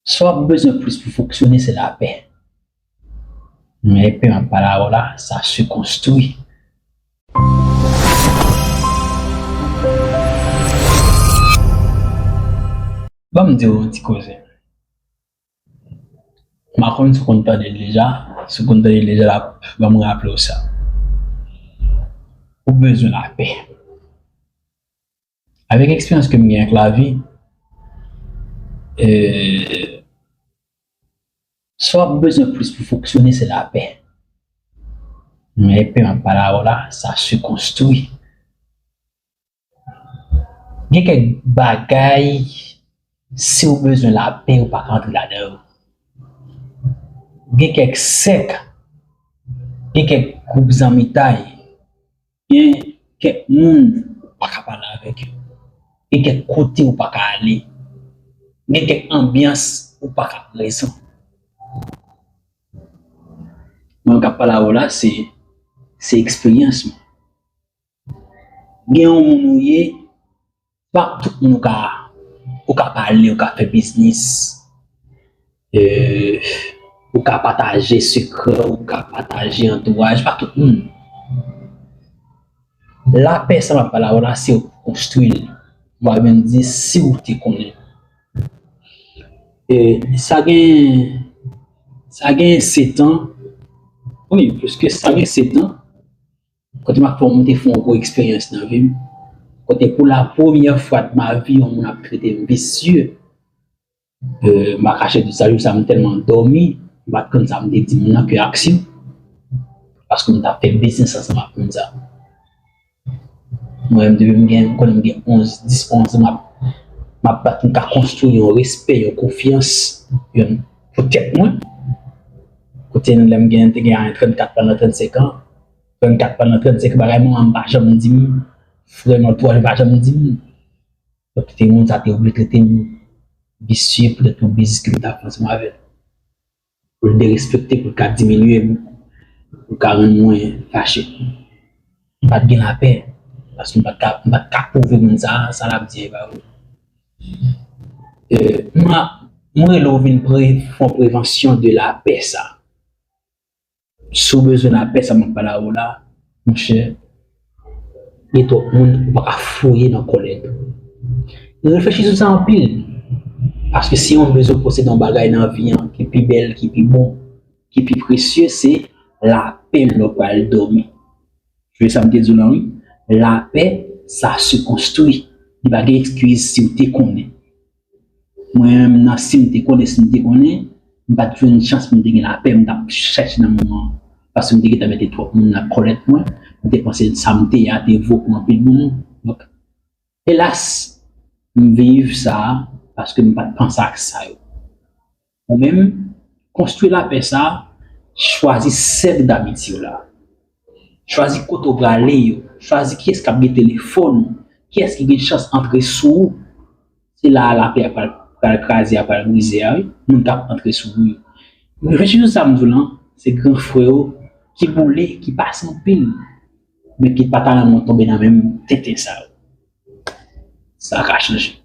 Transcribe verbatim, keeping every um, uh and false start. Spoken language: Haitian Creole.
Sa w ap bezwen plis pou fonksyone, se lapè. Men epi m ap pale avè w la, sa se konstwi. Ban m di w yon ti koze. M pa konn si w konn tande l deja. Si w konn tande l deja, l ap ban m raple w sa. Ou bezwen lapè. Avèk eksperyans ke m gen ak lavi, eh, sa w ap bezwen plis pou fonksyone, se lapè. Men epi m ap pale avè w la, sa se konstwi. Gen kèk bagay, si w bezwen lapè, ou pa ka antre ladan yo. Gen kèk sèk, gen kèk gwoup zanmitay, gen kèk moun ou pa ka pale avèk yo. Gen kèk kote ou pa ka ale. Gen kèk anbyans ou pa ka prezan. Mwen k ap pale avè w la, se, se eksperyans mwen. Gen yon moun ou ye, pa tout moun ou ka, ou ka pale, ou ka fè biznis, eh, ou ka pataje sekrè, ou ka pataje antouraj, pa tout moun. Lapè sa m ap pale avè w la, se ou konstwi l. M pa menm di si w te konnen. E sa gen, sa gen sèt an, wi, plis ke sa gen sèt an, kote m ap fè, m te fè yon gwo eksperyans nan vi m. Kote pou la premyè fwa de ma vi, yon moun ap trete m visye. Euh, m pa kache di sa, jou sa m tèlman dòmi, m pa t konn sa m te di moun nan ke aksyon. Paske m t ap fè biznis ansanm ak moun sa. Mwen menm, depi m gen, m konnen m gen onz, dis, onz an, m ap, m ap bat, m ka konstwi yon respè, yon konfyans, yon, pou tèt mwen. Kote lè m gen, te gen trannkat pandan trannsenk an, trannkat pandan trannsenk an, bagay manman m pa janm di m, frè m, antouwaj m pa janm di m. Donk, te moun sa te oblije trete m visye poutèt yon biznis ke m t ap fè ansanm avè l. Pou l derespekte, pou l ka diminye m, pou l ka rann mwen fache. M pa t gen lapè, paske m pa t ka, m pa t ka pwouve moun sa, sa l ap di a e pa vre. E, m a, m rele w vin pre-, fè yon prevansyon de lapè sa. Si w bezwen lapè sa m ap pale avè w la, monchè, gen twòp moun ou pa ka fouye nan kòlèt ou. Reflechi sou sa anpil. Paske si yon moun bezwen posede yon bagay nan vi an ki pi bèl, ki pi bon, ki pi presye, se lapè lè w pral dòmi. Jwe sa m te di w lan, wi. Lapè, sa se konstwi. Li pa gen eskiz si w te konnen. Mwen menm nan, si m te konnen, si m te konnen, m pa t jwenn chans pou m te gen lapè m t ap chèche nan moman an. Paske m te gentan mete twòp moun nan kòlèt mwen. M te panse sa m te ye a te vo pou anpil moun. Donk, elas, m viv sa paske m pa t panse ak sa yo. Ou menm, konstwi lapè sa, chwazi sèk damitye w la. Chwazi kote w prale yo. Chwazi kiyès k ap gen telefòn ou. Kiyès ki gen chans antre sou ou. Se la a lapè a pral, pral kraze, a pral brize a, wi. Moun k ap antre sou ou yo. Reflechi sou sa m di w lan, se gran frè yo ki boule, ki pase anpil, men ki pa ta renmen w tonbe nan menm tenten sa yo. Sa ka chanje.